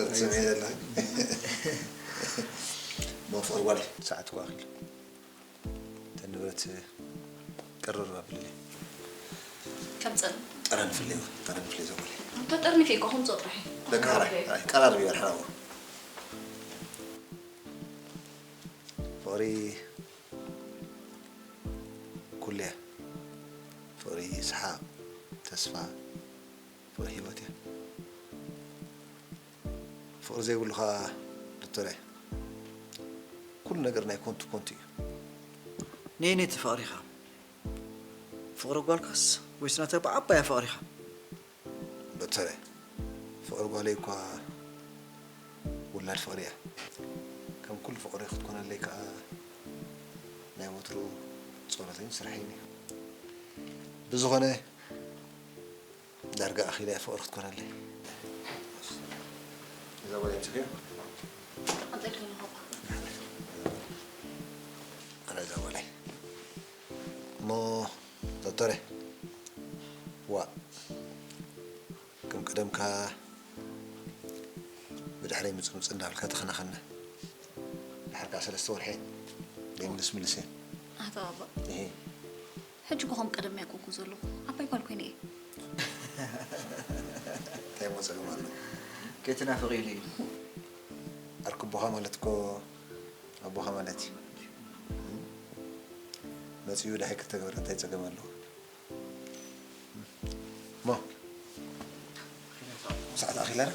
ትሰምዒ ዘለኺ? እሞ ፍቕሪ ጓለይ፣ ሰዓት እኮ ኣኺሉ። እተን ንብረት ቅርር ኣብልለይ። ከም ጸን- ጠረን ፍለይ፣ ጠረን ፍለይ ዘበለ። እንተ ጠርኒፈ እኮ ከምጽኦ ጥራሕ እዩ። በቃ፣ ሕራይ፣ ሕራይ፣ ቀራርብ ይበል፣ ሕራይ። ፍቕሪ ኩሉ እያ። ፍቕሪ ሰሓቕ፣ ተስፋ፣ ፍቕሪ ህይወት እያ። ፍቕሪ ዘይብሉ ኸኣ ዶክተረ፣ ኩሉ ነገር ናይ ኮንቱ ኮንቱ እዩ። ነየነይቲ ፍቕሪ ኢኻ? ፍቕሪ ጓልካስ ወይስ ናታ ብዓባያ ፍቕሪ ኢኻ? ዶክተረ፣ ፍቕሪ ጓለይ እኳ ውላድ ፍቕሪ እያ። ከም ኩሉ ፍቕሪ ክትኮነለይ ከኣ ናይ ወትሩ ጸሎተይን ስርሐይን እዩ። ብዝኾነ ዳርጋ ኣኺለ እያ ፍቕሪ ክትኮነለይ። እዛ ጓል እያ ትስሕዮ? ኣንጸልካ ኣለኹ። ኣረ እዛ ጓል እያ። እሞ ዶክተረ፣ ዋእ፣ ከም ቀደምካ ብድሕረይ ምጽምጽ እንዳበልካ ተኸናኸና። ድሓር ከኣ ሰለስተ ወርሒ ዘይምልስ ምልስ እየ። ኣቶ ባባ፣ እሄ። ሕጂ እኮ ከም ቀደም ኣይኮንኩን ዘለኹ። ዓባይ ጓል ኮይነ እየ። እንታይ እሞ ጸገም ኣሎ? ከይትናፍቕ ኢሉ እዩ። ዓርኩ ኣቦኻ ማለት እኮ ኣቦኻ ማለት እዩ። መጺኡ ደሓይ ከተግብር እንታይ ጸገም ኣለዎ? እሞ፣ ሰዓት ኣኺላ ዶ?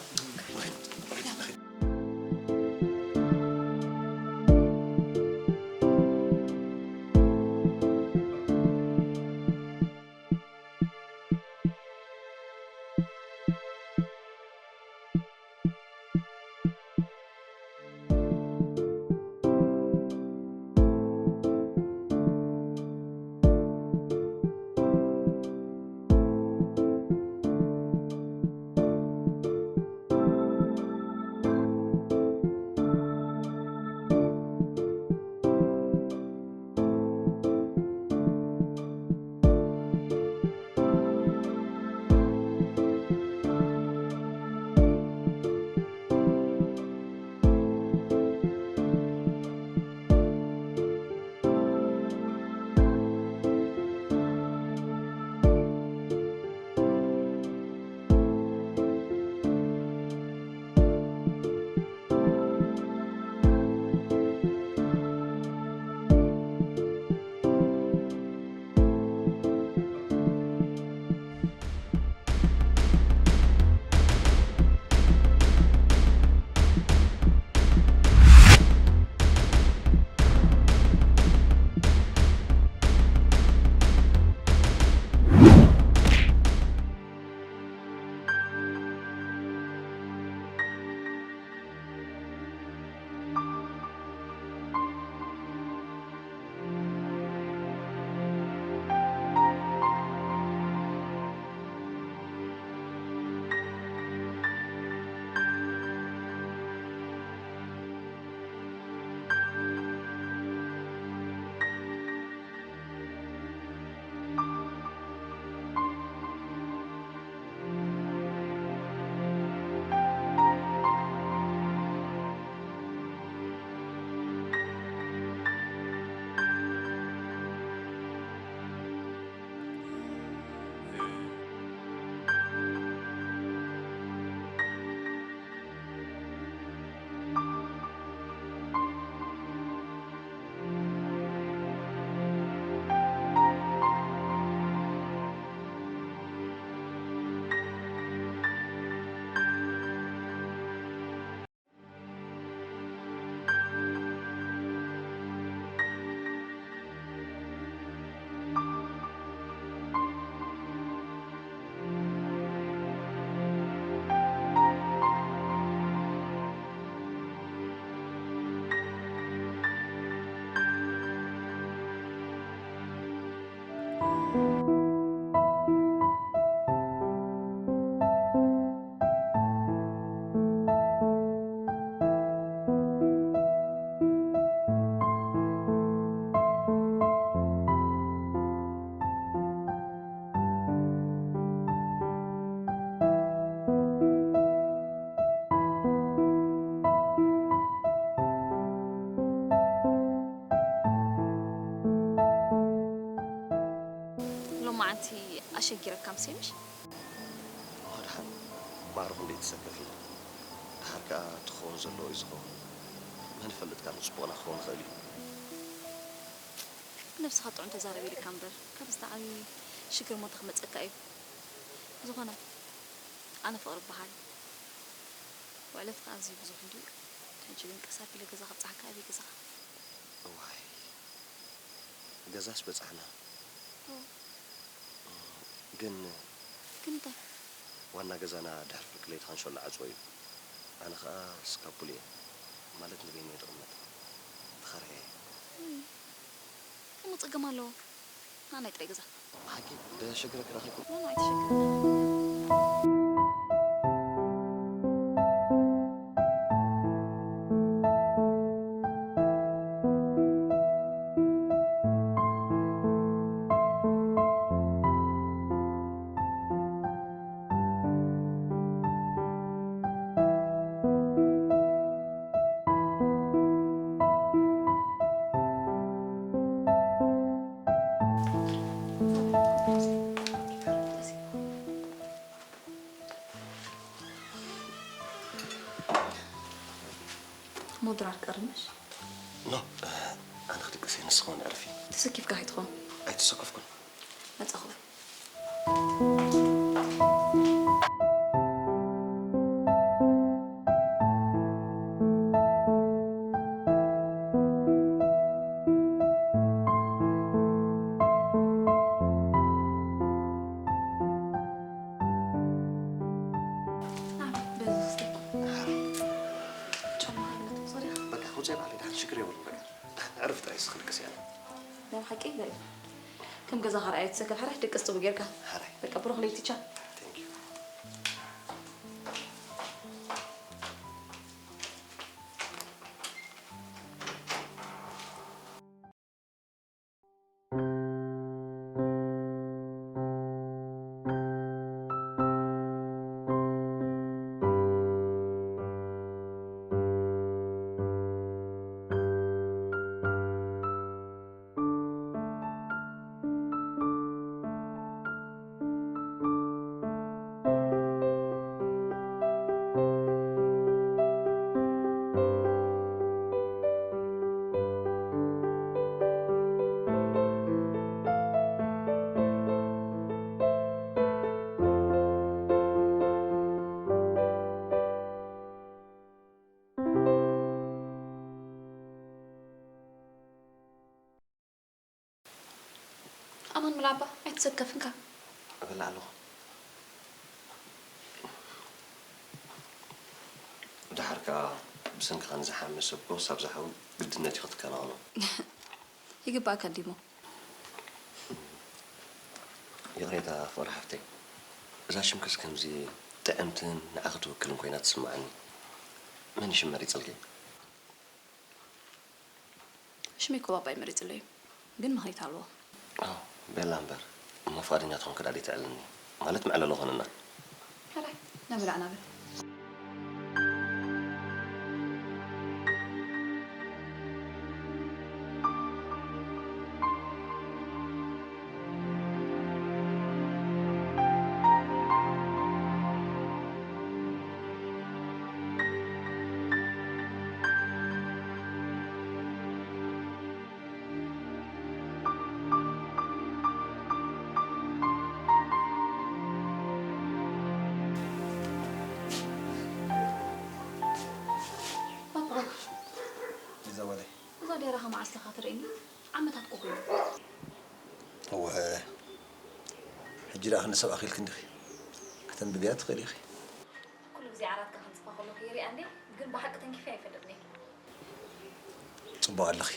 ሸጊረካ ምሴ ምሽ? እሞ ደሓን ማዕረ ክንደይ ትሰከፊ? ደሓር ከኣ ትኸውን ዘለዎ እዩ ዝኸውን። መን ይፈልጥ ካብ ንጽቡቕና ክኸውን ይኽእል እዩ። ነብስኻ ጥዑም ተዛረብ ኢልካ እምበር ካብ ዝተዓቢ ሽግር ሞተ ክመጸካ እዩ። ዝኾነ ኣነ ፍቕሪ እበሃል። ውዕለትካ ኣዝዩ ብዙሕ እንድዩ። ሕጂ ግን ቀስ ኣቢለ ገዛ ከብጽሓካ ኣበይ ገዛኻ? እዋይ ገዛስ በጻሕና። ግን ግን እንታይ? ዋና ገዛና ድሕሪ ፍርቂ ለይቲ ከንሸሎ ዓጽዎ እዩ። ኣነ ኸኣ ስካፑል እየ ማለት ንበይነይ ዝቕመጥ ተኻራያይ እየ። እሞ ጸገም ኣለዎ? ንዓናይ ጥራይ ገዛ። ብሓቂ ደሸግረኪ ረኺብኩ? ኖ ኖ ኣይተሸግር። ሞድራር ቀርምሽ ኖ ኣነ ክድቅስ እየ ንስኻ እውን ዕርፊ። ተሰኪፍካ ከይትኾን ኣይተሰከፍኩን። መጻኹ። በቃ ውፅእ ባለ ዳን ሽግር የብሉን። በቃ ዕርፍ ጥራይ ስኽልቅስ ያለ ናይ ሓቂ በል። ከም ገዛ ከርኣየ ትሰከፍ ሕራይ ደቂ ጽቡ ጌርካ። ሕራይ በቃ ብሩኽ ለይቲ ቻ። Thank you። ኣማን ምላባ ኣይትሰከፍንካ። እበላ ኣለኹ። ደሓር ከኣ ብሰንክኻ ንዝሓመ ሰብ ክወስ ኣብዛ ሓዊ ግድነት እዩ ክትከናኸኖ። ይግባእካ ዲሞ። ይቕሬታ ፍቕሪ ሓፍተይ፣ እዛ ሽምክስ ከምዚ ጥዕምትን ንዓኺ ትውክልን ኮይና ትስምዓኒ። መን እዩ ሽም መሪጽልኪ? ሽመይ እኮ ባባይ መሪጽለይ እዩ፣ ግን ምኽኒት ኣለዎ። ኣዎ፣ ቤላ እምበር እሞ ፍቓደኛ ትኾንኪ ደኣ ደይትዕልልኒ። ማለት መዕለሊ ኾነና። ሕራይ ናበል ኣናብል። እዛ ጓለይ እዛ ዲያራኻ መዓስ ለኻ ትርእየኒ? ዓመታት እኮ ኮይኑ። እወ፣ ሕጂ ደኣ ክንዲ ሰብ ኣኺልኪ እንዲኺ። ከተንብብያ ትኽእሊ ኢኺ። ኩሉ ግዜ ዓራትካ ከንጽፋ ከለኹ ይሪኣ እንዴ፣ ግን ብሓቂ ተንኪፈ ኣይፈልጥን እየ። ጽቡቕ ኣለኺ።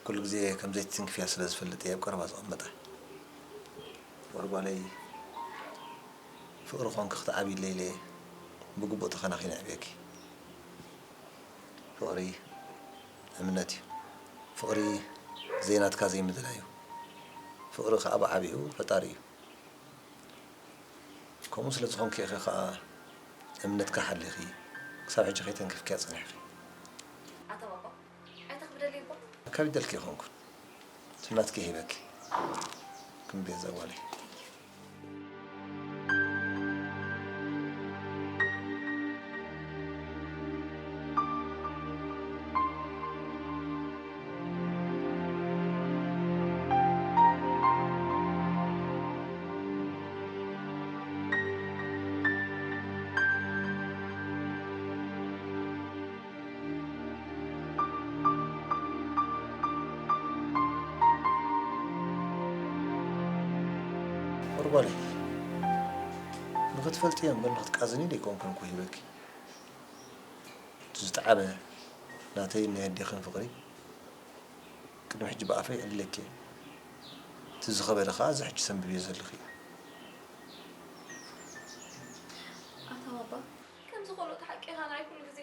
ኩሉ ግዜ ከም ዘይትትንክፍያ ስለ ዝፈልጥ እየ ኣብ ቀረባ ዝቕመጣ። ፍቕሪ ጓለይ፣ ፍቕሪ ኾንኪ ክትዓብይለይ ኢለ ብግቡእ ተኸናኺነ ኣዕብየኪ። ፍቕሪ እምነት እዩ። ፍቕሪ ዘይናትካ ዘይምድላይ እዩ። ፍቕሪ ከኣ ብዓቢኡ ፈጣሪ እዩ። ከምኡ ስለ ዝኾንኪ ኢኺ ከኣ እምነትኪ ሓሊኺ ክሳብ ሕጂ ከይተንከፍክያ ጸኒሕኪ። ኣታ ባባ፣ ኣይተኽብደለይ እባ። ኣካቢደልኪ ኣይኮንኩን። እቲ ናትኪ እየ ሂበኪ። ክም ቤዛ ጓለይ። ወርጓለይ፣ ንኽትፈልጥዮ እምበር ንኽትቃዝኒ ደይኮንኩን እኮ ሂበኪ። እቲ ዝጠዓመ ናተይን ናይ ኣዴኽን ፍቕሪ ቅድሚ ሕጂ ብኣፈይ የዕልለኪ እየ። እቲ ዝኸበደ ኸኣ እዚ ሕጂ ተንብብዮ ዘለኺ እዩ። ኣታ ባባ፣ ከምዚ ከሎ ተሓቂኻ ናይ ኩሉ ግዜ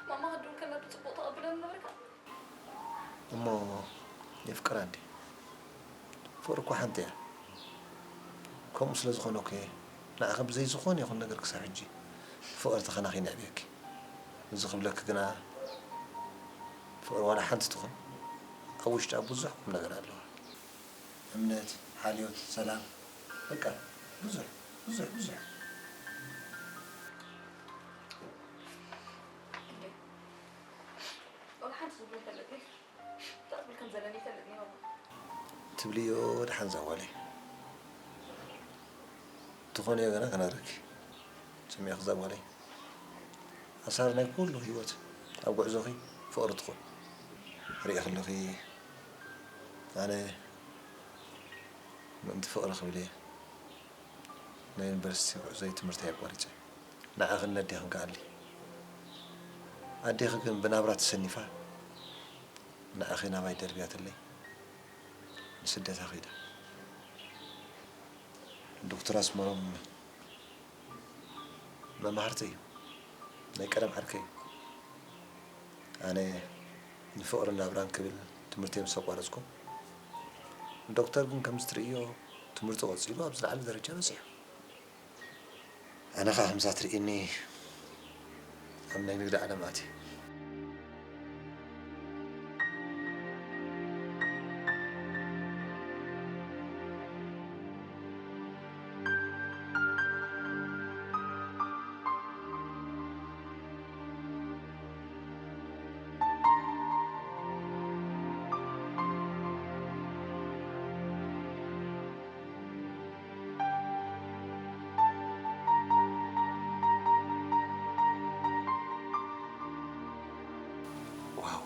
ማማ ክትድውል ከላ ብጽቡቕ ተቐብለኒ ነበርካ? እሞ የፍቅራ እንዴ? ፍቕሪ እኮ ሓንቲ እያ። ከምኡ ስለ ዝኾነ እኮ እየ ንዓኺ ብዘይ ዝኾነ ይኹን ነገር ክሳብ ሕጂ ፍቕሪ ተኸናኺነ የዕብየኪ። እዚ ክብለኪ ግና ፍቕሪ ዋላ ሓንቲ ትኹን ኣብ ውሽጣ ብዙሕ ቁም ነገር ኣለዋ። እምነት፣ ሓልዮት፣ ሰላም፣ በቃ ብዙሕ፣ ብዙሕ፣ ብዙሕ። እንዴ፣ ዋላ ሓንቲ ዝብሎ ይፈልጥ እዩ። እንታይ ክብል ከም ዘለኒ ይፈልጥ እዩ። ትብልዮ ደሓን ዛጓለይ። ትኾንዮ ገና ክነግረኪ። ስምዒ ክዛብ በለይ። ኣሳር ናይ ኩሉ ህይወት ኣብ ጉዕዞኺ ፍቕሪ ትኹን። ርኢ ከለኺ ኣነ ምእንቲ ፍቕሪ ክብል እየ ናይ ዩኒቨርሲቲ ጉዕዞይ ትምህርተይ ኣቋሪጸ። ንዓኽን ነዴኽን ከኣሊ። ኣዴኺ ግን ብናብራ ተሰኒፋ ንዓኺ ናባይ ደርብያትለይ ንስደታ ኸይዳ። ዶክተር ኣስመሮም መማህርተይ እዩ። ናይ ቀደም ዓርከይ እዩ። ኣነ ንፍቕርን ናብራን ክብል ትምህርተይ ምስ ኣቋረጽኩ፣ ዶክተር ግን ከምዚ ትርእዮ ትምህርቱ ቀጺሉ ኣብ ዝለዓለ ደረጃ በጺሑ። ኣነ ኸኣ ከምዛ ትርእየኒ ኣብ ናይ ንግዲ ዓለም ኣትየ። ዋው፣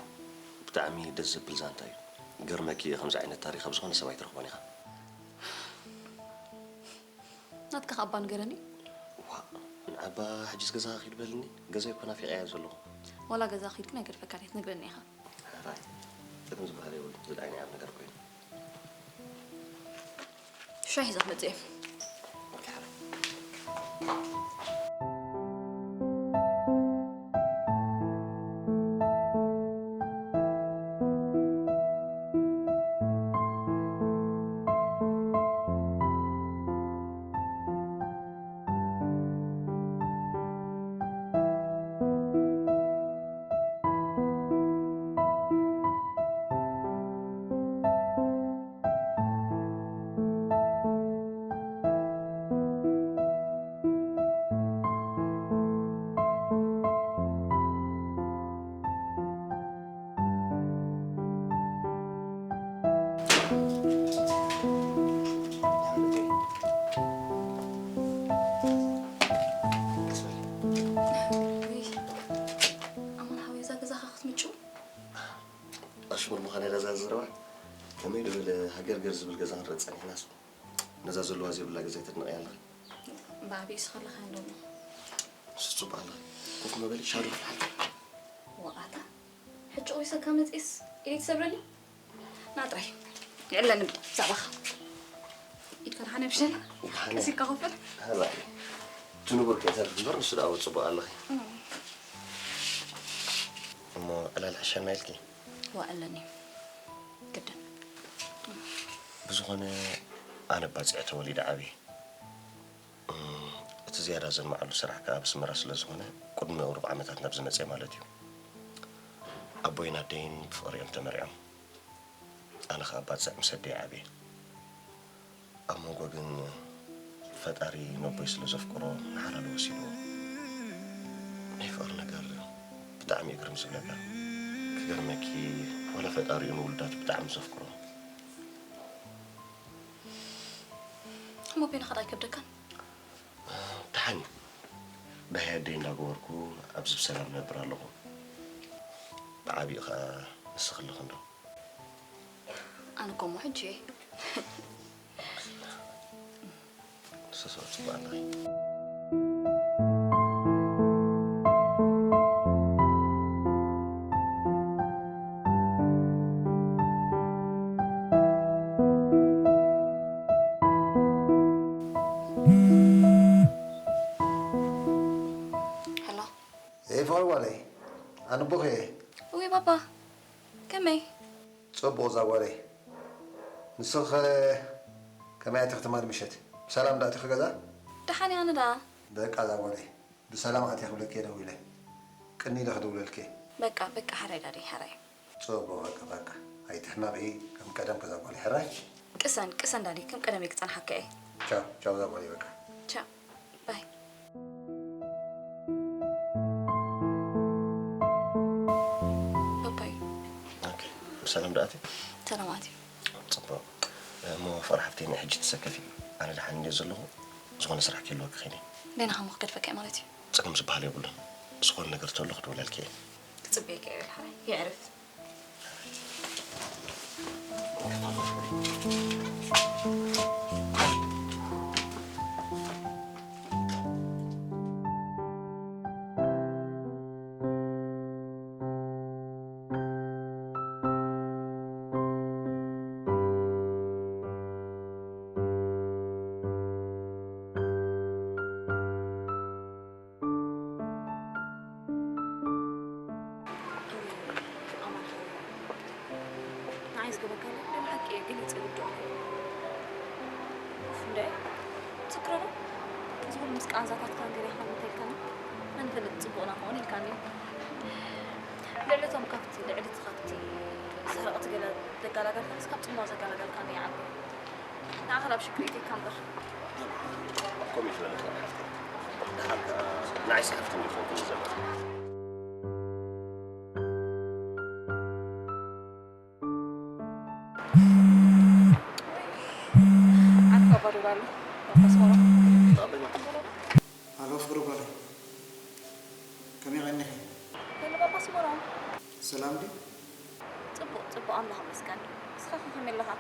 ብጣዕሚ ደስ ዘብል ዛንታ እዩ። ገርመኪ ከምዚ ዓይነት ታሪኽ ኣብ ዝኾነ ሰብ ኣይትረኽቦን ኢኻ። ናትካ ከኣ ኣባ ንገረኒ። ዋእ፣ ንዓባ ሕጅስ ገዛኻ ኪድ በልኒ፣ ገዛይ እኮ ናፊቐያ ዘለኹ። ዋላ ገዛኻ ኪድ ግን ኣይገድፈካን እየ፣ ትነግረኒ ኢኻ። ሕራይ፣ ቅድም ዝበሃል የብሉን፣ ዝለኣይኒ ኣብ ነገር ኮይኑ። ሻሂ ሒዘ ክመጽእ እየ። ኦኬ፣ ሕራይ። ኣማን ሓወይ፣ እዛ ገዛኻ ክትምጭው? ኣሽሙር ምዃን እያ እዛ ዘረባ። ከመይ ዶ ኢለ ሃገርገር ዝብል ገዛ ክንርኢ ጸኒሕናስ፣ ነዛ ዘለዋ ዘይብላ ገዛ ኣይተድንቕያ ኣለኺ። እምበኣር ኣበይ እስኻ ኣለኻ እንዶ እሞ? ንሱ ጽቡቕ ኣለኺ። ኮፍ መበሊ ሻሂ ዶ ክፍልሓልኪ? ዋእ ኣታ፣ ሕጂ ቆይሰካ መጺኤስ ኢደይ ትሰብረኒ? ና ጥራይ። ይዕለኒ ብዛዕባኻ። ኢድካ ደሓን ብሸል? ደሓን። ቀሲልካ ኮፍ በል። ሃላ። እቲ ንቡር ከይተርፍ እምበር ንሱ ደኣ ጽቡቕ ኣለኺ። እም። እሞ ዕላል ሕሸና ኢልኪ? ዋእ ኣለኒ። ግድን። ብዝኾነ ኣነ ባጽዕ ተወሊደ ዓብየ። እም፣ እቲ ዝያዳ ዘንመዓሉ ስራሕ ከኣ ኣብ ኣስመራ ስለ ዝኾነ፣ ቅድሚ ሩብ ዓመታት ናብዚ መጽየ ማለት እዩ። ኣቦይን ኣደይን ብፍቕሪ እዮም ተመርዕዮም። ኣነ ኸኣ ባጽዕ ምስ ኣደይ ዓብየ። ኣብ መንጎ ግን ፈጣሪ ነቦይ ስለ ዘፍቅሮ ንሓላሉ ወሲድዎ። ናይ ፍቕሪ ነገር ብጣዕሚ እዩ ግርም ዝብለካ። ክገርመኪ፣ ዋላ ፈጣሪ እዩ ንውሉዳቱ ብጣዕሚ ዘፍቅሮ። እሞ ቤና ኸዳ ኣይከብደካን? ደሓን እዩ። ዳህይ ኣደይ እንዳገበርኩ ኣብዚ ብሰላም ነብር ኣለኹ። ብዓቢኡ ኸኣ ንስኺ ኣለኺ እንዶ። ኣነ እኮ እሞ ሕጂ እየ። ንስኺ ጽቡቕ ኣለኺ። ሄሎ። ኤይ ፍቕሪ ጓለይ፣ ኣነ ኣቦኺ እየ። ውይ ባባ፣ ከመይ? ጽቡቕ እዛ ጓለይ። ንስኺ ኸ ከመይ ኣቲኺ ትማሊ ምሸት? ብሰላም ዶ ኣቲኺ ገዛ? ደሓን እየ ኣነ ደኣ። በቃ እዛ ጓለይ፣ ብሰላም ኣቲኺ ክብለኪ እየ ደዊለ። ቅድሚ ኢለ ክድውለልኪ እየ። በቃ በቃ፣ ሓራይ ዳደይ ሓራይ። ጽቡቕ በቃ በቃ። ኣይትሕመቒ፣ ከም ቀደምኪ እዛ ጓለይ ሕራይ። ቅሰን ቅሰን ዳደይ፣ ከም ቀደመይ ክጸንሓካ እየ። ቻው ቻው እዛ ጓለይ በቃ። ቻው ባይ። ባባይ። ኦኬ፣ ብሰላም ደኣ ኣትዩ? ሰላም ኣትዩ። ጽቡቕ። እሞ ፍቕሪ ሓፍተይ፣ ናይ ሕጂ ተሰከፊ። ኣነ ደሓን እንድየ ዘለኹ፣ ዝኾነ ስራሕ ክህልወኪ ኸይደ። ደይና ኸሞ ክገድፈካ እየ ማለት እዩ። ጸገም ዝበሃል የብሉን። ዝኾነ ነገር ተሎ ክድውለልኪ እየ። ክጽበየካ እየ በል ሓራይ። የዕርፍ። ንዓይ ዝገበርካለይ ናይ ብሓቂ እየ ገሊፀ ይርድኦ። ኡፍ እንደ ትዝክሮ ዶ? እዚ ኩሉ ምስ ቃንዛታትካን ገሊኻ እንታይ ኢልካኒ? መን ይፈልጥ ፅቡቕና ክኸውን ኢልካኒ። ልዕሊ እቶም ካብቲ ልዕሊ እቲ ካብቲ ሰረቕቲ ገለ ዘጋላገልካንስ ካብ ፅልዋ ዘጋላገልካኒ ይዓቢ። ንዓኻ ናብ ሽግር ኢተካ እምበር። ከምኡ ይትበለካ ሓፍተይ። ደሓር ከኣ ንዓይስ ሓፍቲ እንዲኾንኩ ንዘመር። ዓርካ ባዶ ባሎ ኣስመራ። ሃሎ ፍቅሪ ጓለይ፣ ከመይ ቀኒኺ? ዘሎ ባባ ኣስመራ። ሰላም ድዩ? ጽቡቕ ጽቡቕ ኣምላኽ ይመስገን። ንስኻ ከ ከመይ ኣለኻ?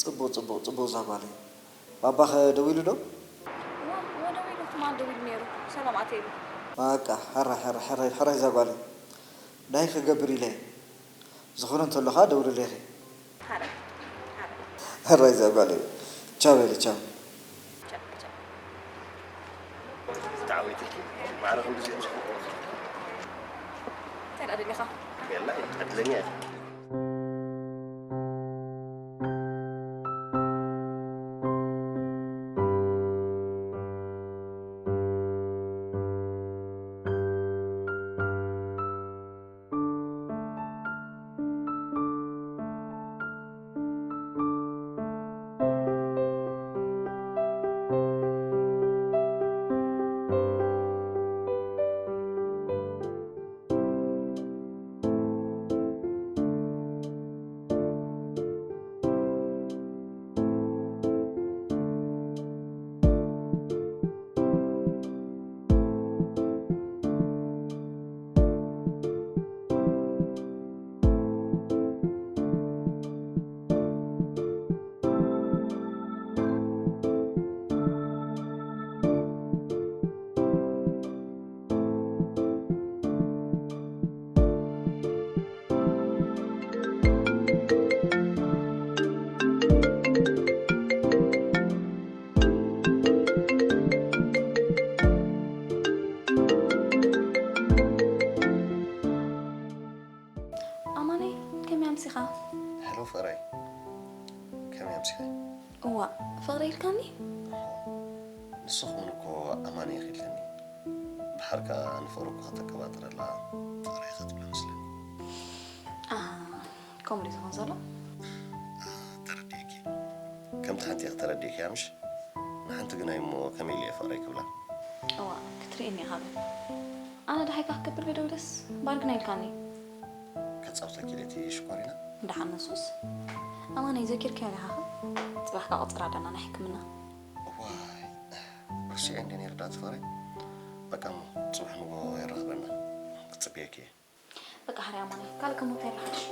ጽቡቕ ጽቡቕ ጽቡቕ እዛ ጓለይ። ባባኸ ደዊሉ ዶ? እወ እወ ደዊሉ፣ ትማል ደዊሉ ነይሩ። ሰላም ኣተ ኢሉ። በቃ ሕራይ ሕራይ ሕራይ ሕራይ እዛ ጓለይ። ዳይ ክገብር ኢለ እየ። ዝኾነ እንተሎ ኸዓ ደውልለይ ኢኺ። ሓራይ ሓራይ። ሕራይ እዛ ጓለይ። ቻው በሊ ቻው። ቻው ቻው። ተዓዊትኪ ማዕረ ክንዲ እዚኦም ዝኽእሉ እንታይ ደኣ ደሊኻ? የላ ዕድለኛ ኢኺ። ኣማነ ከመይ ኣምሲኻ? ሄሎ ፍቕረይ፣ ከመይ ኣምሲኺ? እዋእ ፍቕረይ ኢልካኒ? ንስኺ እውን እኮ ኣማነ ኢኺ ኢልክኒ። ድሓር ከኣ ንፍቕሪ እኮ ከተቀባጥረላ ፍቕረይ ኢኺ ትብሊ መስለኒ። ኣሃ፣ ከምኡ ድዩ ዝኸውን ዘሎ? ተረዲእኪ። ከምቲ ሓንቲ ኢኺ ተረዲእክያ ምሽ? ንሓንቲ ግናይ እሞ ከመይ ኢለ እየ ፍቕረይ ክብላ? እዋ ክትርእየኒ ኢኻ በል። ኣነ ደሓይካ ክገብር ገደው ደስ ባር ግና ኢልካኒ። ከጻውተኪ ኢለ እቲ ሽኮሪና። እንዳሓነሱስ ኣማነይ ዘኪርካዮ ዲኻ? ጽባሕካ ቁጽር ኣለና ናይ ሕክምና። ዋይ፣ ርስዐ እንደ ነይሩ ዳ ትፈረ። በቃ እሞ ጽባሕ ንጎ የራኽበና። ክጽበየኪ እየ። በቃ ሓርያ ኣማነይ ካልእ ከሞት ኣይረሓሽ።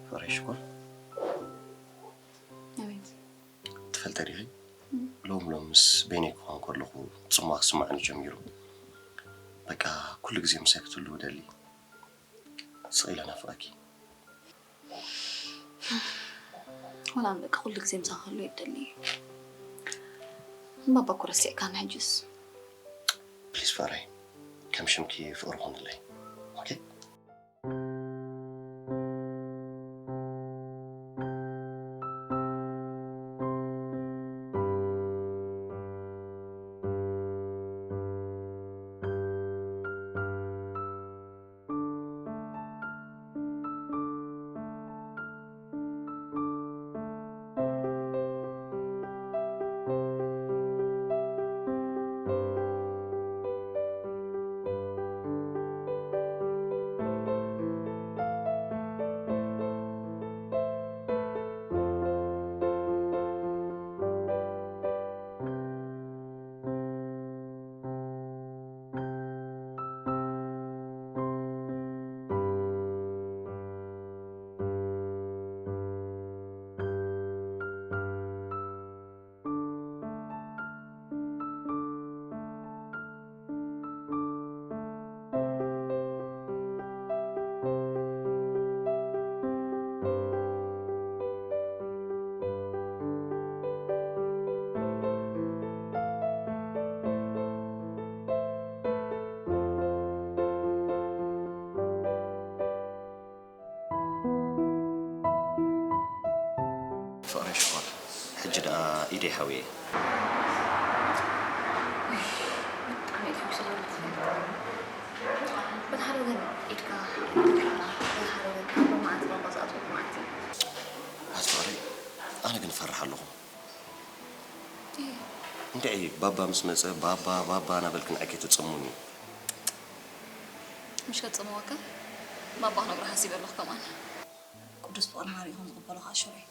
ፍቕረይ ሽኮር ኣቤት ትፈልጠ ዲኺ? ሎም ሎም ምስ ቤኒ ክኾን ከለኹ ጽማ ክስማዕኒ ጀሚሩ። በቃ ኩሉ ግዜ ምሳይ ክትህሉ ደሊ። ስቕ ኢለ ናፍቐኪ። ወላ በቃ ኩሉ ግዜ ምሳኻ ክህሉ የደሊ። ባባ እኮ ረሲዕካኒ ሕጅስ። ፕሊስ ፍቕረይ፣ ከም ሽምኪ ፍቕሪ ኹንለይ። ኦኬ? ፍቕረይ ሽኮር፣ ሕጂ ደኣ ኢደይ ሓውየ። ብጣዕሚ እዩ ተሓጒሰ ዘሎ ትፈልጥ። በቲ ሓደ ወገን ኢድካ ኢድካ በቲ ሓደ ወገን ከዓ ሎማዓንቲ ባባ ዝኣትወሉ መዓልቲ እዩ። ኣቲ ፍቕረይ፣ ኣነ ግን እፈርሕ ኣለኹ። እንድዒ ባባ ምስ መጸ ባባ ባባ እናበልኪ ንዓይ ከይተጸምሙኒ። ምሽ ከጸመወካ ባባ ክነግሮ ሓሲበ ኣለኹ ከማን። ቅዱስ ፍቕሪ ማርያም ዝቕበሎ ከዓ ሽሮ እዩ።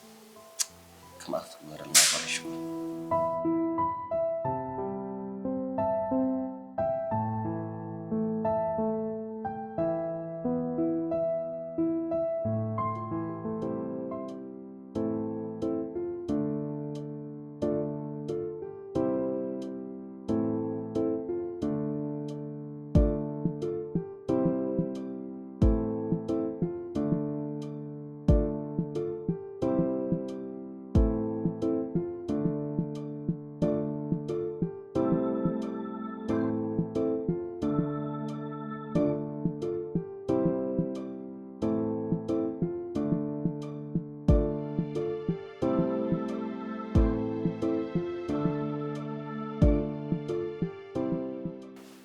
ከም ኣፍ ትግበረልና ፍቕረይ ሽኮር።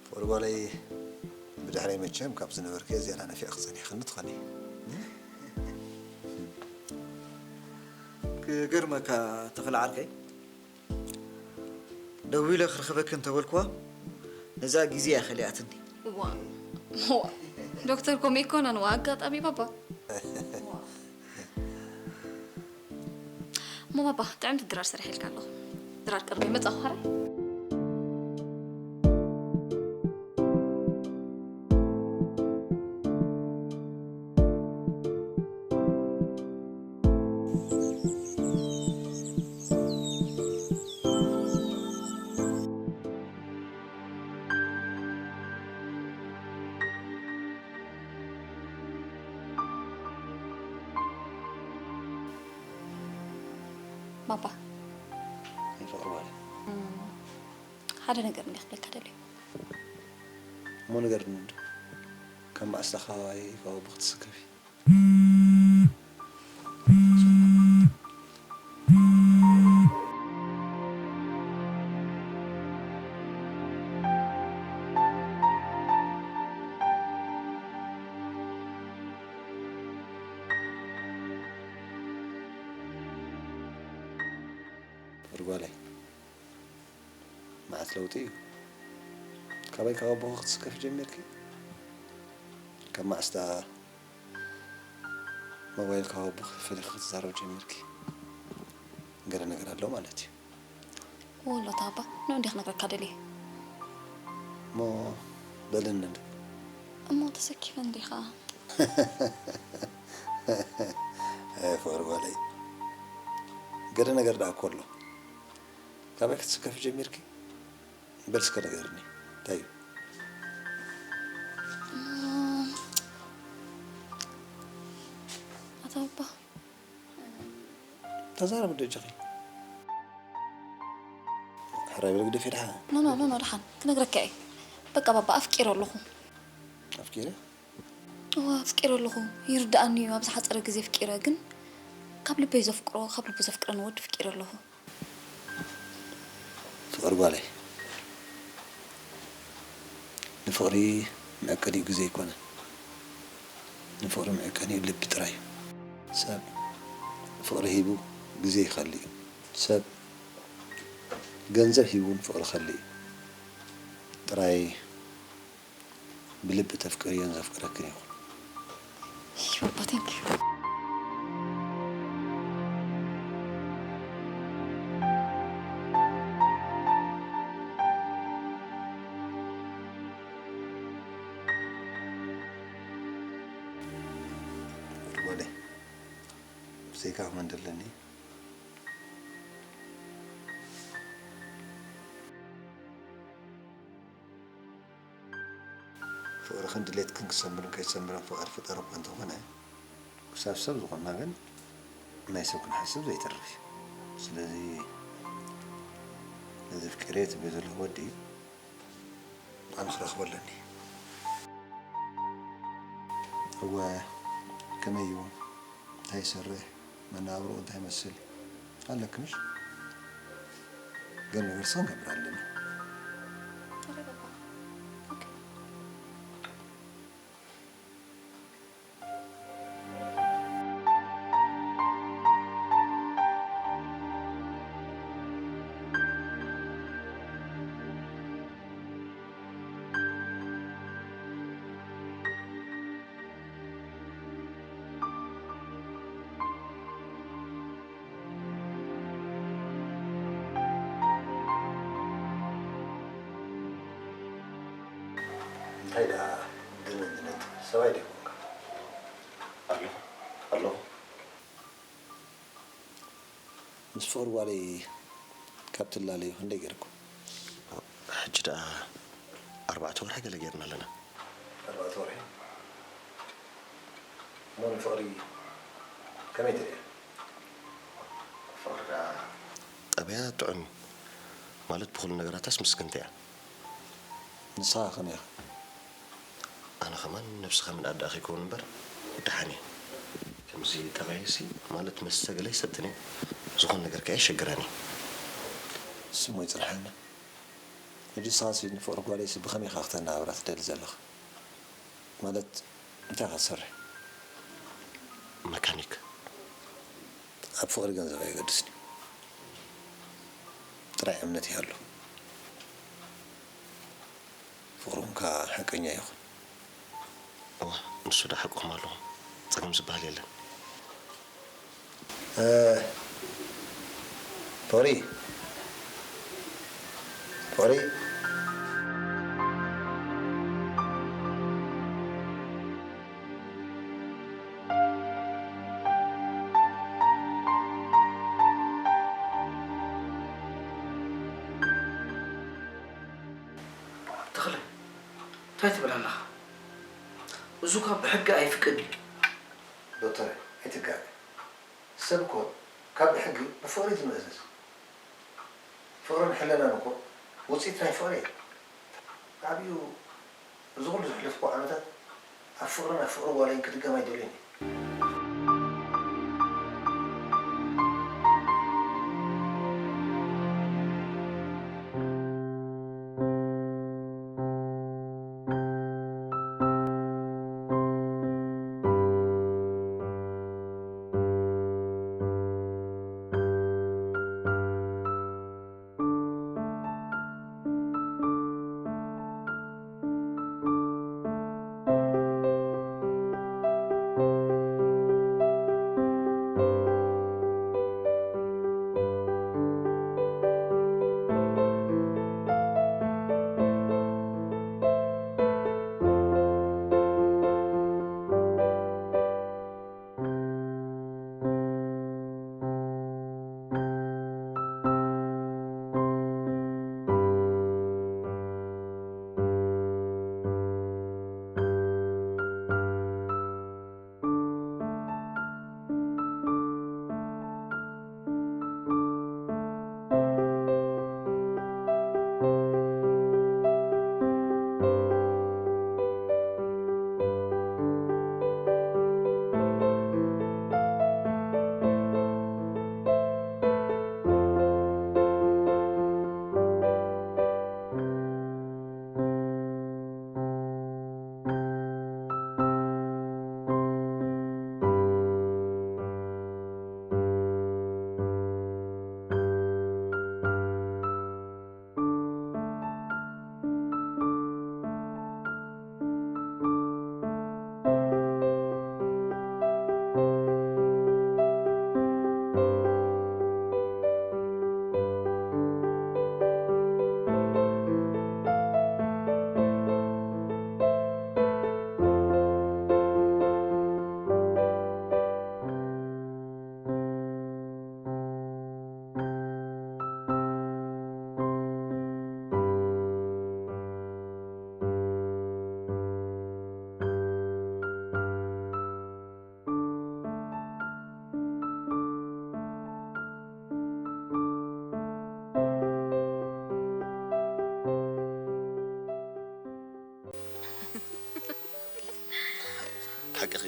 ፍቕሪ ጓለይ፣ ብድሕረይ መቸም ካብ ዝነበርክዮ ዝያዳ ናፊቕኪ ጸኒሕክኒ ትኾኒ። ክገርመካ ተኽለ ዓርከይ፣ ደዊለ ክረኽበኪ እንተበልክዋ ነዛ ግዜ እያ ከሊኣትኒ። ዋ ዋ፣ ዶክተር ኮም ኣይኮነን ዋ፣ ኣጋጣሚ ባባ። እሞ ባባ፣ ጥዕምቲ ድራር ሰሪሐልካ ኣለኹ። ድራር ቅርቢ መጻኹ ሓራይ። ባባ፣ ፍቕሪ ጓለይ፣ ሓደ ነገር እንዲ ክብለካ ደልየ። እሞ ንገርኒ እንዶ፣ ካብ መዓስ ኢኻ ካባይ ካብ ኣቦኺ ትስከፊ? ፍቕሪ ጓለይ፣ መዓት ለውጢ እዩ። ካባይ ካብ ኣቦኺ ክትስከፊ ጀሚርኪ? ካብ መዓስ ደኣ ሞባይል ካብ ኣቦኺ ፈሊኺ ክትዛረቢ ጀሚርኪ? ገለ ነገር ኣሎ ማለት እዩ። ወሎ እታ ኣባ፣ ንዑ እንዲየ ክነግረካ ደልየ። እሞ በልኒ እንዶ። እሞ ተሰኪፈ እንዲኻ። ኣይ ፍቕሪ ጓለይ፣ ገለ ነገር ደኣ እኮ ኣሎ። ካበይ ክትስከፊ ጀሚርኪ? በል እስከ ንገርኒ፣ እንታይ እዩ? ኣታ ኣባ፣ ተዛረቢ እንዶ እጆኺ። ሕራይ በል ግደፊ ደሓን። ኖ ኖ ኖ ኖ፣ ደሓን ክነግረካ እየ። በቃ ባባ፣ ኣፍቂረ ኣለኹ። ኣፍቂረ? እወ፣ ኣፍቂረ ኣለኹ። ይርድኣኒ እዩ፣ ኣብ ዝሓጸረ ግዜ ኣፍቂረ፣ ግን ካብ ልበይ ዘፍቅሮ፣ ካብ ልቡ ዘፍቅረኒ ወዲ ኣፍቂረ ኣለኹ። ፍቕሪ ጓለይ፣ ንፍቕሪ መዐቀኒኡ ግዜ ኣይኮነን። ንፍቕሪ መዐቀኒኡ ልቢ ጥራይ እዩ። ሰብ ፍቕሪ ሂቡ ግዜ ይኸሊ እዩ። ሰብ ገንዘብ ሂቡ እውን ፍቕሪ ይኸሊ እዩ። ጥራይ ብልቢ ተፍቅርዮን ዘፍቅረክን ይኹን። እይ፣ ባባ፣ thank you። ወደ ብዘይካ መን ደለኒ? ፍቕርኽን ድሌትክን ክሰምርን ከይሰምርን ፍቓድ ፍጠር እኳ እንተኾነ፣ ክሳብ ሰብ ዝኾንና ግን ናይ ሰብ ክንሓስብ ዘይተርፍ እዩ። ስለዚ ነዚ ኣፍቂረዮ ትብልዮ ዘለኺ ወዲ ኣነ ክረኽቦ ኣለኒ። እወ፣ ከመይ እዩ? እንታይ ይሰርሕ? መነባብሮኡ እንታይ ይመስል? ኣለኪ ምሽ? ገለ ነገር ስኽ ክንገብር ኣለና። ተረጋጋ። ኦኬ። እንታይ ደኣ ግን እንድነት ሰብኣይ ዶ ይኮንካ? ኣለኹ ኣለኹ። ምስ ፍቕሪ ጓለይ ካብ ትላለዩ ክንደይ ገይርኩም? ሕጂ ደኣ ኣርባዕተ ወርሒ ገለ ጌርና ኣለና። ኣርባዕተ ወርሒ? እሞ ንፍቕሪ ከመይ ትርእያ? ፍቕሪ ደኣ ጠበያ ጥዑም እዩ። ማለት ብኹሉ ነገራታስ ምስግንቲ እያ። ንስኻ ከመይ ኢኻ? ኣነ ከማን ነብስኻ ምንኣድ ደኣ ከይከውን እምበር ደሓን እየ። ከምዚ ጠባይሲ ማለት መስተ ገለ ኣይሰትን እየ። ዝኾነ ነገር ከኣ የሸግረኒ። ስሙ ይጽንሓልና። ሕጂ ንስኻሲ ንፍቕሪ ጓለይሲ ብኸመይ ኢኻ ክተነባብራ ትደሊ ዘለኻ? ማለት እንታይ ኢኻ ትሰርሕ? መካኒክ። ኣብ ፍቕሪ ገንዘብ ኣየገድስን እዩ። ጥራይ እምነት ይሃሉ። ፍቕርኹም ከኣ ሓቀኛ ይኹን። እዋ ንሱ ዶ ሓቅኹም ኣለኹም። ጸገም ዝበሃል የለን። እ፣ ፍቕሪ፣ ፍቕሪ። ተኽለ፣ እንታይ ትብል ኣለኻ? እዚ እኳ ብሕጊ ኣይፍቀድን እዩ። ዶክተር፣ ኣይትጋገ። ሰብ እኮ ካብ ብሕጊ ብፍቕሪ እዩ ዝምእዘዝ። ፍቕርን ሕልናን እኮ ውፅኢት ናይ ፍቕሪ እዩ። ብዓብዩ እዚ ኩሉ ዘሕለፍኩዎ ዓመታት ኣብ ፍቕርን ኣብ ፍቕሪ ጓለይን ክድገም ኣይደልዮን እየ። ሓቅኺ።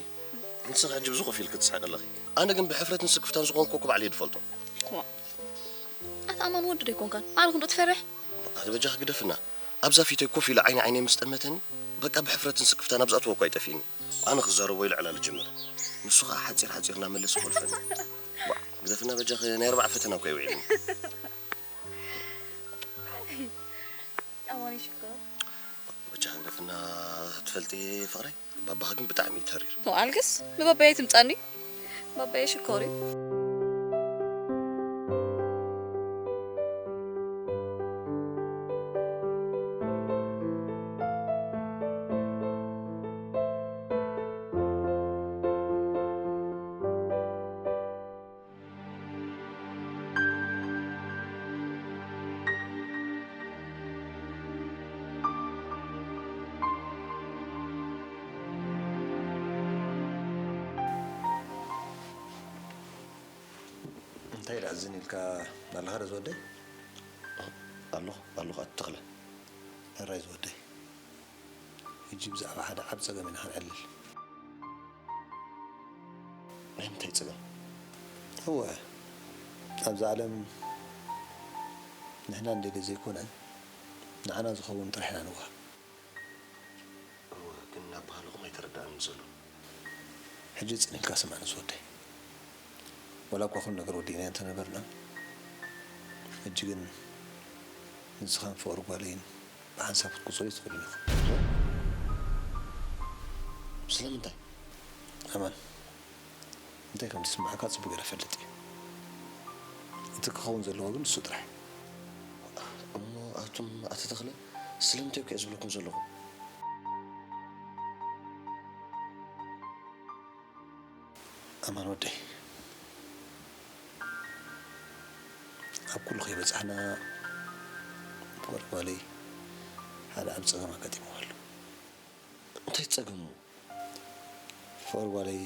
ንስኺ ሕጂ ብዙ ኮፍ ኢልኪ ትስሕቂ ኣለኺ። ኣነ ግን ብሕፍረትን ስክፍታን ዝኾንኩ እኮ ባዕለይ ዝፈልጦ። ኣታ ኣማን ወዲ ዶ ኣይኮንካን? ኣነ ክንዶ ትፈርሕ? ኣቲ በጃኺ ግደፍና። ኣብዛ ፊተይ ኮፍ ኢሉ ዓይኒ ዓይነይ ምስ ጠመተኒ፣ በቃ ብሕፍረትን ስክፍታን ኣብ ዝኣትዎ እኳ ኣይጠፍእኒ። ኣነ ክዛረቦ ኢለ ዕላል ጅምር። ንሱ ኸኣ ሓጺር ሓጺር እናመለሰ ኮልፈኒ። ባ፣ ግደፍና በጃኺ፣ ናይ ኣርባዓ ፈተና እኳ ይውዒልኒ። ኣማን ይሽኮር። በጃኺ ግደፍና ትፈልጢ ፍቕረይ። ባባኻ ግን ብጣዕሚ እዩ ተሪር። ኣልግስ ንባባየ ትምጻኒ። ባባየ ሽኮር እዩ። እንታይ ደኣ ዝን ኢልካ ኣለኻ ዶ ዝወደይ? ኣለኹ፣ ኣለኹ ኣቲ ተኽለ። ሕራይ ዝወደይ። ሕጂ ብዛዕባ ሓደ ዓቢ ጸገም ኢና ክንዕልል። ናይ ምንታይ ጸገም? እወ፣ ኣብዛ ዓለም ንሕና እንደልዮ ዘይኮነ፣ ንዓና ዝኸውን ጥራሕ ኢና ንወሃብ። እወ፣ ግን ናብ ባህልኹም ኣይተረድኣንን ዘሎ። ሕጂ ጽን ኢልካ ስማዕኒ ዝወደይ። ዋላ እኳ ኩሉ ነገር ወዲእናዮ እንተነበርና፣ ሕጂ ግን ንስኻን ፍቕሪ ጓለይን ብሓንሳብ ክትቁጸሩ ኣይትኽእሉን ኢኹም። ስለምንታይ? ኣማን፣ እንታይ ከም ዝስምዓካ ጽቡቕ ገይረ እፈልጥ እየ። እቲ ክኸውን ዘለዎ ግን ንሱ ጥራሕ። እሞ ኣቱም ኣቶ ተኽለ፣ ስለምንታይ እኮ እየ ዝብለኩም ዘለኹ? ኣማን ወደይ፣ ኣብ ኩሉ ከይበጻሕና፣ ፍቕሪ ጓለይ ሓደ ዓቢ ጸገም ኣጋጢምዋ ኣሎ። እንታይ ጸገሙ? ፍቕሪ ጓለይ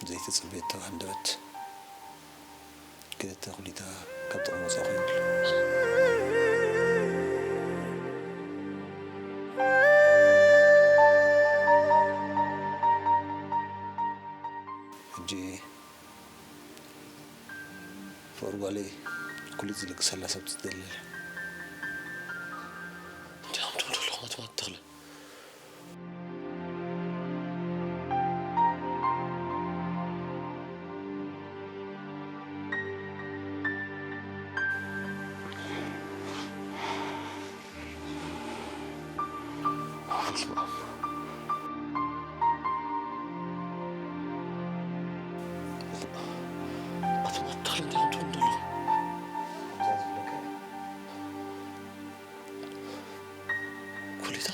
ዘይተጸበየቶ ሃንደበት ክልተ ኩሊታ ካብ ጥቕሚ ወጻኢ ኮይኑ ኣሎ። ሕጂ ፍቕሪ ጓለይ ኩሊት ዝልግሰላ ሰብ ትደሊ ኣላ። እንታይ ኢኹም ትብሉ ዘለኹም ኣቱም ኣቶ ተኽለ? ኣቱም ኣቶ ተኽለ እንታይ ኢኹም ትብሉ ዘለኹም? ኩሊታ?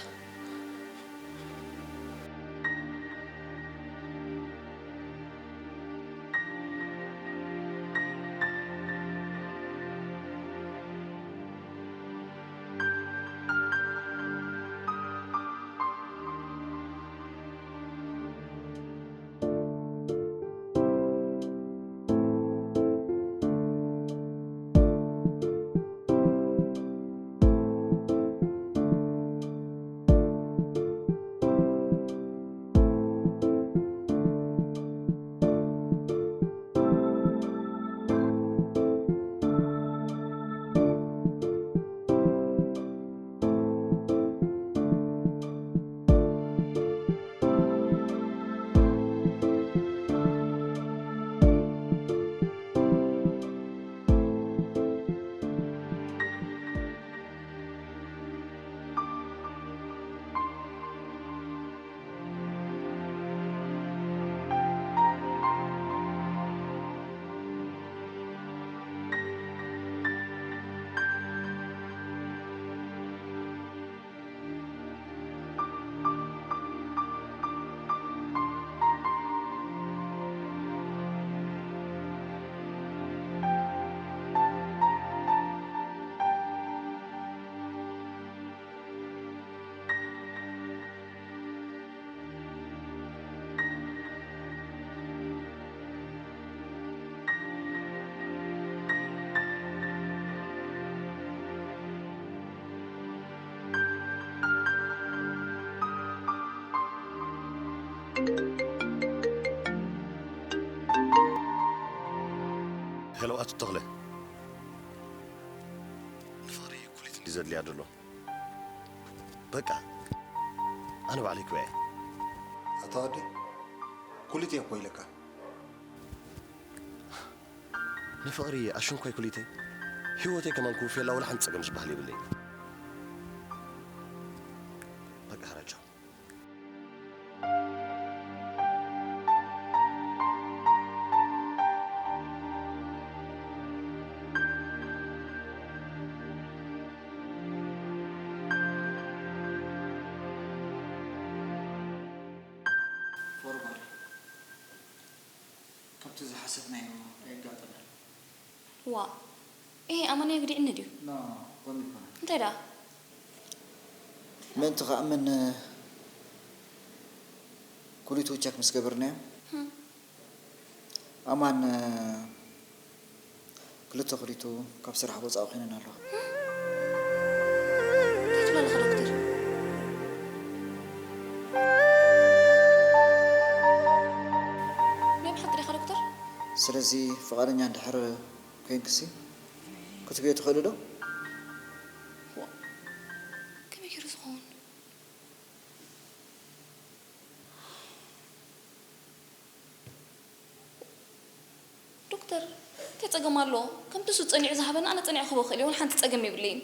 ሄሎ፣ ኣቶ ተኽለ። ዘድልያ ዘሎ። በቃ ኣነ ባዕለይ ክበያ። ኣታ ወዲ ኩሊት እየ እኮ ኢለካ። ንፍቕሪ ኣሽንኳይ ኩሊተይ፣ ህይወተይ ከማን ክውፍየላ ወላ ሓንቲ ጸገም ዝበሃል የብለይ። በቃ ሕራይ ቻው። ፎርማል። ካብቲ ዝሓሰብናዮ ኣየጋጠመን። ዋ፣ ኤህ ኣማን ኣየግዲዕኒ ድዩ? ኖ፣ ከምኡ ኣይኮነን። እንታይ ደኣ? ምእንቲ ክኣምን ኩሊቱ ቸክ ምስ ገበርናዮ፣ ኣማን ክልተ ኩሊቱ ካብ ስራሕ ወጻኢ ኮይነን ኣሎ። እንታይ ትብላለኻ ዶክተር? ናይ ብሓቂ ዲኻ ዶክተር? ስለዚ ፍቓደኛ እንድሕር ኮይንክሲ ክትብዮ ትኽእሊ ዶ? ዋ፣ ከመይ ገይሩ ዝኸውን? ዶክተር፣ እንታይ ጸገም ኣለዎ? ከምቲ እሱ ጸኒዑ ዝሃበኒ ኣነ ጸኒዐ ክህቦ እኽእል እየ፣ ወላ ሓንቲ ጸገም የብለይን።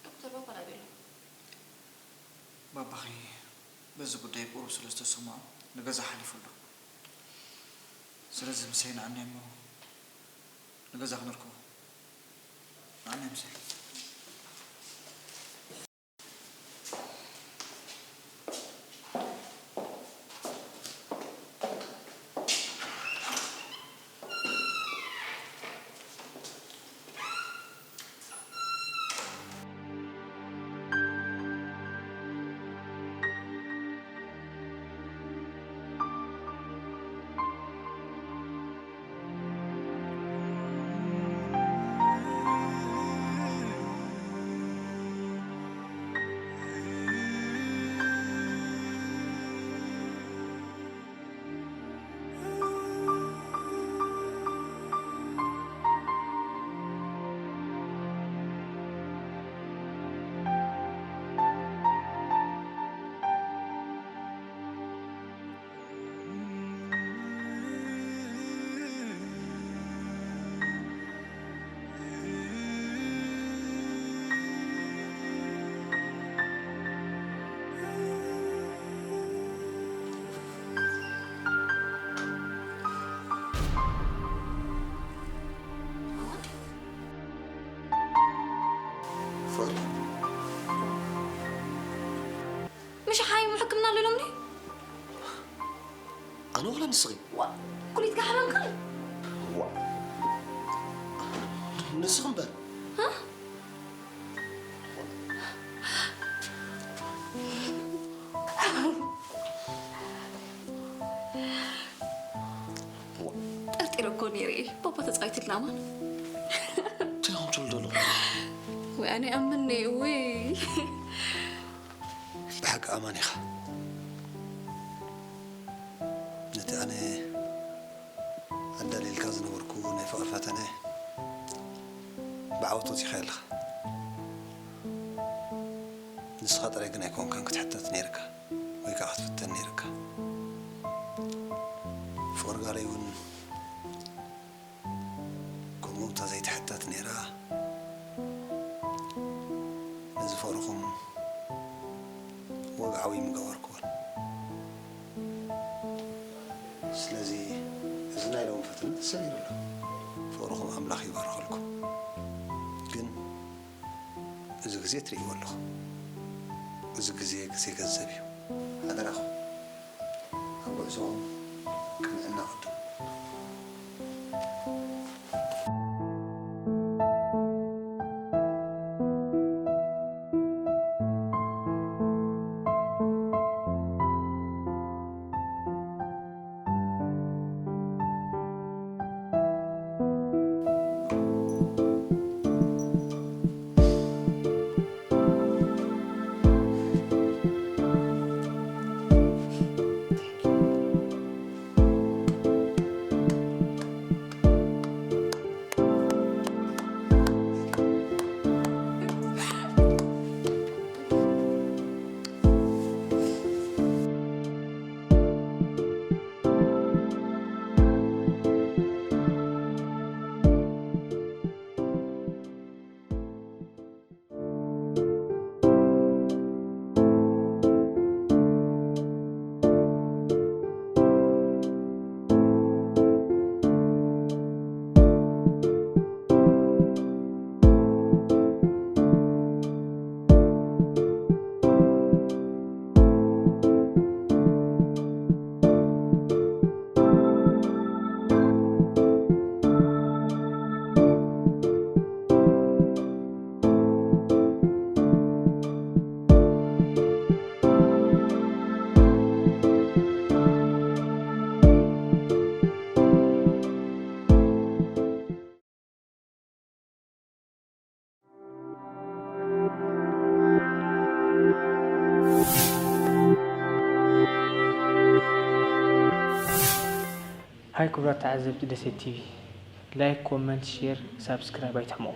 ዶክተር፣ ባባ ናበይ ኣሎ? ባባኺ በዚ ጉዳይ ቁሩብ ስለ ዝተሰምዖ ንገዛ ሓሊፉ ኣሎ። ስለዚ ምሳይ ንኣኒ እሞ ንገዛ ክነርክቦ። ንኣኒ ምሳይ። ፍቕሪ። ምሽ ሓይሙ ሕክምና ኣሎ ኢሎምኒ? ኣነ ዋላ ንስኺ? ዋ፣ ኩሊትካ ሓመምካ? ዋ። ንስኺ እምበር። ሃ? ጠርጢረ እኮ ነይረ እየ። ባባ ተጻዊትልና ማን? እንታይ ኢኹም ትብሉ ዘለኹም? ወይ ኣነ ኣምኒ ወይ። ብሓቂ ኣማን ኢኻ። ነቲ ኣነ ኣዳልየልካ ዝነበርኩ ናይ ፍቕሪ ፈተነ ብዓወት ወጺኻዮ ኣለኻ። ንስኻ ጥራይ ግን ኣይኮንካን ክትሕተት ነይርካ ወይ ከኣ ክትፍተን ነይርካ። ፍቕሪ ጋለይ እውን ከምኡ እታ ዘይትሕተት ነይራ። ነዚ ፍቕርኹም ወግዓዊ ምገበርክዎን። ስለዚ እዚ ናይ ሎሚ ፈተነ ተሰጊሩ ኣሎ። ፍቕርኹም ኣምላኽ ይባርኸልኩም። ግን እዚ ግዜ ትርእይዎ ኣለኹም። እዚ ግዜ ግዜ ገንዘብ እዩ። ሓደራኹም ኣብ ጉዕዞኹም ቅንዕና ቅድሙ። ኣይ ክቡራት ተዓዘብቲ ደሴት ቲቪ፣ ላይክ፣ ኮመንት፣ ሼር፣ ሳብስክራይብ ኣይትሕመቑ።